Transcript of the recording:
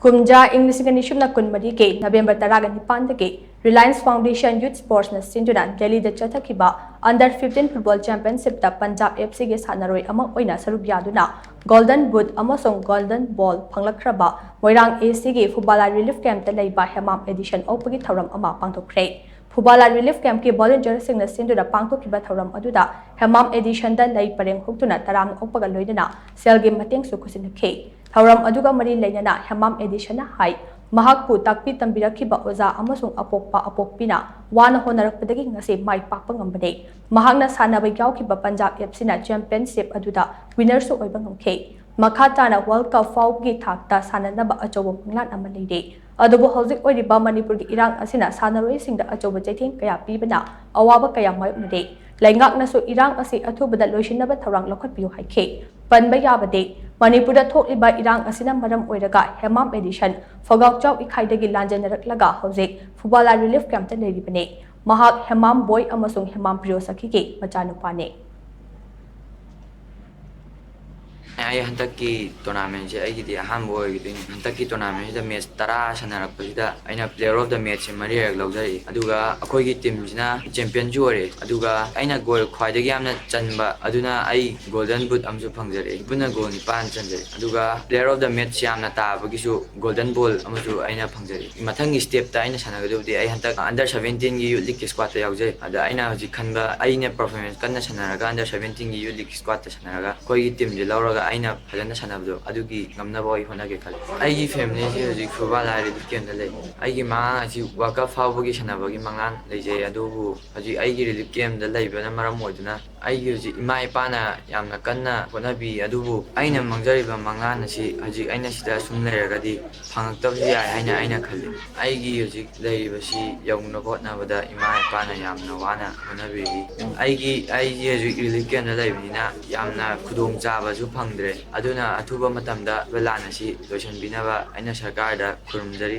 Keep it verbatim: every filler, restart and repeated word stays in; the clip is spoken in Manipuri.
ꯀꯨꯝꯖꯥ ꯏꯪ ꯂꯤꯁꯤꯡ ꯑꯅꯤ ꯁꯨꯞꯅ ꯀꯨꯟꯃꯔꯤꯒꯤ ꯅꯕꯦꯝꯕꯔ ꯇꯔꯥꯒ ꯅꯤꯄꯥꯟꯗꯒꯤ Reliance Foundation Youth Sportsꯅ ꯁꯤꯟꯗꯨꯅ ꯗꯦꯜꯂꯤꯗ ꯆꯠꯊꯈꯤꯕ Under fifteen Football Championshipꯇ Punjab FCꯒꯤ ꯁꯥꯟꯅꯔꯣꯏ ꯑꯃ ꯑꯣꯏꯅ ꯁꯔꯨꯛ ꯌꯥꯗꯨꯅ Golden Boot ꯑꯃꯁꯨꯡ Golden Ball ꯐꯪꯂꯛꯈ꯭ꯔꯕ ꯃꯣꯏꯔꯥꯡ ACꯒꯤ ꯐꯨꯕꯥꯂꯥ Relief Campꯇ ꯂꯩꯕ ꯍꯦꯃꯥꯝ Edition ꯑꯣꯛꯄꯒꯤ ꯊꯧꯔꯝ ꯑꯃ ꯄꯥꯡꯊꯣꯛꯈ꯭ꯔꯦ꯫ ꯐꯨꯕꯥꯂꯥ Relief Campꯀꯤ volunteerꯁꯤꯡꯅ ꯁꯤꯟꯗꯨꯅ ꯄꯥꯡꯊꯣꯛꯈꯤꯕ ꯊꯧꯔꯝ ꯑꯗꯨꯗ ꯍꯦꯃꯥꯝ Editionꯗ ꯂꯩ ꯄꯔꯦꯡ ꯍꯨꯛꯇꯨꯅ ꯇꯔꯥꯝꯅ ꯑꯣꯛꯄꯒ ꯂꯣꯏꯅꯅ ꯁꯦꯜꯒꯤ ꯃꯇꯦꯡꯁꯨ ꯈꯨꯠꯁꯤꯟꯅꯈꯤ꯫ ꯊꯧꯔꯝ ꯑꯗꯨꯒ ꯃꯔꯤ ꯂꯩꯅꯅ ꯍꯦꯃꯥꯝ Editionꯅ ꯍꯥꯏ, ꯃꯍꯥꯛꯄꯨ ꯇꯥꯛꯄꯤ ꯇꯝꯕꯤꯔꯛꯈꯤꯕ ꯑꯣꯖꯥ ꯑꯃꯁꯨꯡ ꯑꯄꯣꯛꯄ ꯑꯄꯣꯛꯄꯤꯅ ꯋꯥꯅ ꯍꯣꯠꯅꯔꯛꯄꯗꯒꯤ ꯉꯁꯤ ꯃꯥꯏ ꯄꯥꯛꯄ ꯉꯝꯕꯅꯤ꯫ ꯃꯍꯥꯛꯅ ꯁꯥꯟꯅꯕ ꯌꯥꯎꯈꯤꯕ Punjab FCꯅ championship ꯑꯗꯨꯗ winnerꯁꯨ ꯑꯣꯏꯕ ꯉꯝꯈꯤ꯫ ꯃꯈꯥ ꯇꯥꯅ World Cup ꯐꯥꯎꯕꯒꯤ ꯊꯥꯛꯇ ꯁꯥꯟꯅꯅꯕ ꯑꯆꯧꯕ ꯃꯪꯂꯥꯟ ꯑꯃ ꯂꯩꯔꯤ꯫ ꯑꯗꯨꯕꯨ ꯍꯧꯖꯤꯛ ꯑꯣꯏꯔꯤꯕ ꯃꯅꯤꯄꯨꯔꯒꯤ ꯏꯔꯥꯡ ꯑꯁꯤꯅ ꯁꯥꯟꯅꯔꯣꯏꯁꯤꯡꯗ ꯑꯆꯧꯕ ꯆꯩꯊꯦꯡ ꯀꯌꯥ ꯄꯤꯕꯅ ꯑꯋꯥꯕ ꯀꯌꯥ ꯃꯥꯌꯣꯛꯅꯔꯤ꯫ ꯂꯩꯉꯥꯛꯅꯁꯨ ꯏꯔꯥꯡ ꯑꯁꯤ ꯑꯊꯨꯕꯗ ꯂꯣꯏꯁꯤꯟꯅꯕ ꯊꯧꯔꯥꯡ ꯂꯧꯈꯠꯄꯤꯌꯨ ꯍꯥꯏꯈꯤ꯫ ꯄꯟꯕ ꯌꯥꯕꯗꯤ, ꯃꯅꯤꯄꯨꯔꯗ ꯊꯣꯛꯂꯤꯕ ꯏꯔꯥꯡ ꯑꯁꯤꯅ ꯃꯔꯝ ꯑꯣꯏꯔꯒ ꯍꯦꯃꯥꯝ Edition ꯐꯒꯥꯎꯆꯥꯎ ꯏꯈꯥꯏꯗꯒꯤ ꯂꯥꯟꯖꯦꯟꯅꯔꯛꯂꯒ ꯍꯧꯖꯤꯛ ꯐꯨꯕꯥꯂꯥ Relief Campꯇ ꯂꯩꯔꯤꯕꯅꯤ꯫ ꯃꯍꯥꯛ ꯍꯦꯃꯥꯝ ꯕꯣꯏ ꯑꯃꯁꯨꯡ ꯍꯦꯃꯥꯝ ꯄ꯭ꯔꯤꯌꯣ ꯁꯈꯤꯒꯤ ꯃꯆꯥꯅꯨꯄꯥꯅꯤ꯫ ꯑꯩ ꯍꯟꯗꯛꯀꯤ tournamentꯁꯦ ꯑꯩꯒꯤꯗꯤ ꯑꯍꯥꯟꯕ ꯑꯣꯏꯒꯗꯣꯏꯅꯤ꯫ ꯍꯟꯗꯛꯀꯤ tournamentꯁꯤꯗ match ꯇꯔꯥ ꯁꯥꯟꯅꯔꯛꯄꯁꯤꯗ ꯑꯩꯅ player of the matchꯁꯦ ꯃꯔꯤꯔꯛ ꯂꯧꯖꯔꯛꯏ꯫ ꯑꯗꯨꯒ ꯑꯩꯈꯣꯏꯒꯤ teamꯁꯤꯅ championꯁꯨ ꯑꯣꯏꯔꯛꯏ꯫ ꯑꯗꯨꯒ ꯑꯩꯅ goal ꯈ꯭ꯋꯥꯏꯗꯒꯤ ꯌꯥꯝꯅ ꯆꯟꯕ ꯑꯗꯨꯅ ꯑꯩ Golden Boot ꯑꯃꯁꯨ ꯐꯪꯖꯔꯛꯏ꯫ ꯄꯨꯟꯅ goal ꯅꯤꯄꯥꯟ ꯆꯟꯖꯔꯛꯏ꯫ ꯑꯗꯨꯒ player of the match ꯌꯥꯝꯅ ꯇꯥꯕꯒꯤꯁꯨ Golden Ball ꯑꯃꯁꯨ ꯑꯩꯅ ꯐꯪꯖꯔꯛꯏ꯫ ꯃꯊꯪꯒꯤ stepꯇ ꯑꯩꯅ ꯁꯥꯟꯅꯒꯗꯕꯗꯤ ꯑꯩ ꯍꯟꯗꯛ under seventeenꯒꯤ youth leagueꯀꯤ squadꯇ ꯌꯥꯎꯖꯩ꯫ ꯑꯗ ꯑꯩꯅ ꯍꯧꯖꯤꯛ ꯈꯟꯕ ꯑꯩꯅ performance ꯀꯟꯅ ꯁꯥꯟꯅꯔꯒ under seventeenꯒꯤ youth leagueꯀꯤ squadꯇ ꯁꯥꯟꯅꯔꯒ ꯑꯩꯈꯣꯏꯒꯤ teamꯁꯦ ꯂꯧꯔꯒ ꯑꯩꯅ ꯐꯖꯅ ꯁꯥꯟꯅꯕꯗꯣ ꯑꯗꯨꯒꯤ ꯉꯝꯅꯕ ꯑꯩ ꯍꯣꯠꯅꯒꯦ ꯈꯜꯂꯤ꯫ ꯑꯩꯒꯤ familyꯁꯦ ꯍꯧꯖꯤꯛ ꯐꯨꯕꯥꯂꯥ Relief Campꯇ ꯂꯩ꯫ ꯑꯩꯒꯤ ꯃꯪꯂꯥꯟ ꯑꯁꯤ World Cup ꯐꯥꯎꯕꯒꯤ ꯁꯥꯟꯅꯕꯒꯤ ꯃꯪꯂꯥꯟ ꯂꯩꯖꯩ꯫ ꯑꯗꯨꯕꯨ ꯍꯧꯖꯤꯛ ꯑꯩꯒꯤ Relief Campꯇ ꯂꯩꯕꯅ ꯃꯔꯝ ꯑꯣꯏꯗꯨꯅ ꯑꯩꯒꯤ ꯍꯧꯖꯤꯛ ꯏꯃꯥ ꯏꯄꯥꯅ ꯌꯥꯝꯅ ꯀꯟꯅ ꯍꯣꯠꯅꯕꯤ꯫ ꯑꯗꯨꯕꯨ ꯑꯩꯅ ꯃꯪꯖꯔꯤꯕ ꯃꯪꯂꯥꯟ ꯑꯁꯤ ꯍꯧꯖꯤꯛ ꯑꯩꯅ ꯁꯤꯗ ꯁꯨꯝ ꯂꯩꯔꯒꯗꯤ ꯐꯪꯉꯛꯇꯕꯁꯨ ꯌꯥꯏ ꯍꯥꯏꯅ ꯑꯩꯅ ꯈꯜꯂꯤ꯫ ꯑꯩꯒꯤ ꯍꯧꯖꯤꯛ ꯂꯩꯔꯤꯕꯁꯤ ꯌꯧꯅꯕ ꯍꯣꯠꯅꯕꯗ ꯏꯃꯥ ꯏꯄꯥꯅ ꯌꯥꯝꯅ ꯋꯥꯅ ꯍꯣꯠꯅꯕꯤꯔꯤ꯫ ꯑꯩꯒꯤ, ꯑꯩꯁꯦ ꯍꯧꯖꯤꯛ Relief Campꯇ ꯂꯩꯕꯅꯤꯅ ꯌꯥꯝꯅ ꯈꯨꯗꯣꯡ ꯆꯥꯕꯁꯨ ꯐꯪꯗ꯭ꯔꯦ꯫ ꯑꯗꯨꯅ ꯑꯊꯨꯕ ꯃꯇꯝꯗ ꯂꯥꯟ ꯑꯁꯤ ꯂꯣꯏꯁꯤꯟꯕꯤꯅꯕ ꯑꯩꯅ ꯁꯔꯀꯥꯔꯗ ꯈꯨꯔꯨꯝꯖꯔꯤ꯫